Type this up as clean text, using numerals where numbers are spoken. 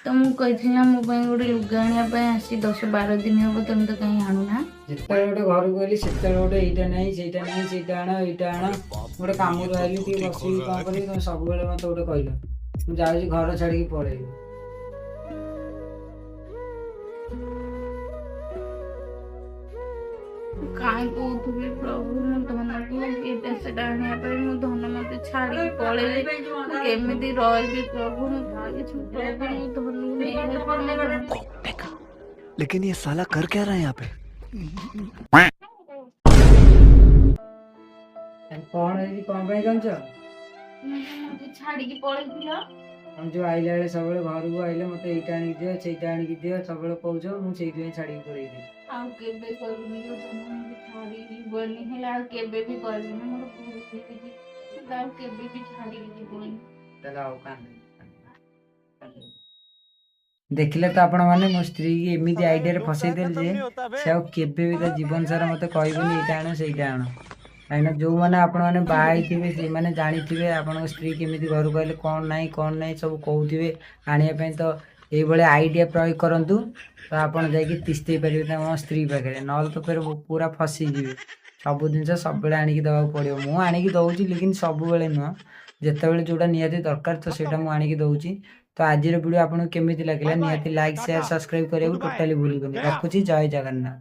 ତ ମୁଁ କହିଥିଲି ନା ମୋ ପାଇଁ ଗୋଟେ ଲୁଗା ଆଣିବା ପାଇଁ, ଆସି 10-12 ଦିନ ହବ, ତମେ ତ କାହିଁ ଆଣୁନା। ଯେତେବେଳେ ଗୋଟେ ଘରକୁ ଗଲି, ସେତେବେଳେ ଗୋଟେ ଏଇଟା ନାହିଁ, ସେଇଟା ନାହିଁ, ସେଇଟା ଆଣ, ଏଇଟା ଆଣ। ଗୋଟେ କାମରୁ ଆଇଲି, ଟିକେ ବସିବି, କଣ କରିବି, ତମେ ସବୁବେଳେ ମତେ ଗୋଟେ କହିଲ। ମୁଁ ଯାଉଛି, ଘର ଛାଡ଼ିକି ପଳେଇବି। କାହିଁ କହୁଥିଲି ପ୍ରଭୁ, ମୁଁ ଧନକୁ ଏଇଟା ସେଟା ଆଣିବା ପାଇଁ, ମୋ ଧନ ମତେ ଛାଡ଼ିକି ପଳେଇଲେ ମୁଁ କେମିତି ରହିବି ପ୍ରଭୁ? ମୁଁ କିଛି ପ୍ରଭୁ, ମୋ ଧନକୁ ନେଇ ଆସ। देखा, लेकिन ये साला कर क्या रहा है यहाँ पे? କଣ ହେଇଛି? କଣ ପାଇଁ କାନ୍ଦୁଛ? ମତେ ଛାଡ଼ିକି ପଳେଇଥିଲ। ତମେ ଯୋଉ ଆଇଲା ବେଳେ ସବୁବେଳେ ଘରକୁ ଆଇଲେ ମତେ ଏଇଟା ଆଣିକି ଦିଅ, ସେଇଟା ଆଣିକି ଦିଅ ସବୁବେଳେ କହୁଛ, ମୁଁ ସେଇଥିପାଇଁ ଛାଡ଼ିକି ପଳେଇଲି। ଆଉ କେବେ କହିବିନି ଲୋ ଧନ, ମତେ ଛାଡ଼ିକି ଯିବନି ହେଲା। ଆଉ କେବେ ବି କହିବିନି, ମୋର ଭୁଲ ହେଇଯାଇଛି। ମତେ ଆଉ କେବେ ବି ଛାଡ଼ିକି ଯିବନି। ତାହେଲେ ଆଉ କାନ୍ଦେନି, କାନ୍ଦେନି। ଦେଖିଲେ ତ ଆପଣମାନେ, ମୋ ସ୍ତ୍ରୀ କି ଏମିତି ଆଇଡ଼ିଆରେ ଫସେଇଦେଲି ଯେ ସେ ଆଉ କେବେ ବି ତା ଜୀବନ ସାରା ମୋତେ କହିବନି ଏଇଟା ଆଣ, ସେଇଟା ଆଣ। କାହିଁକିନା ଯେଉଁମାନେ ଆପଣମାନେ ବାହା ହେଇଥିବେ, ସେଇମାନେ ଜାଣିଥିବେ ଆପଣଙ୍କ ସ୍ତ୍ରୀ କେମିତି ଘରକୁ ଆଇଲେ କ'ଣ ନାହିଁ, କ'ଣ ନାହିଁ ସବୁ କହୁଥିବେ ଆଣିବା ପାଇଁ। ତ ଏଇଭଳିଆ ଆଇଡ଼ିଆ ପ୍ରୟୋଗ କରନ୍ତୁ, ତ ଆପଣ ଯାଇକି ତିସ୍ତେଇ ପାରିବେ ତାଙ୍କ ସ୍ତ୍ରୀ ପାଖରେ। ନହେଲେ ତ ଫେର ପୁରା ଫସିଯିବେ। ସବୁ ଜିନିଷ ସବୁବେଳେ ଆଣିକି ଦେବାକୁ ପଡ଼ିବ। ମୁଁ ଆଣିକି ଦେଉଛି, ଲେକିନ୍ ସବୁବେଳେ ନୁହଁ। ଯେତେବେଳେ ଯେଉଁଟା ନିହାତି ଦରକାର, ତ ସେଇଟା ମୁଁ ଆଣିକି ଦେଉଛି। ତ ଆଜିର ଭିଡ଼ିଓ ଆପଣଙ୍କୁ କେମିତି ଲାଗିଲା, ନିହାତି ଲାଇକ୍, ସେୟାର, ସବସ୍କ୍ରାଇବ୍ କରିବାକୁ ଟୋଟାଲି ଭୁଲିବେନି। ରଖୁଛି, ଜୟ ଜଗନ୍ନାଥ।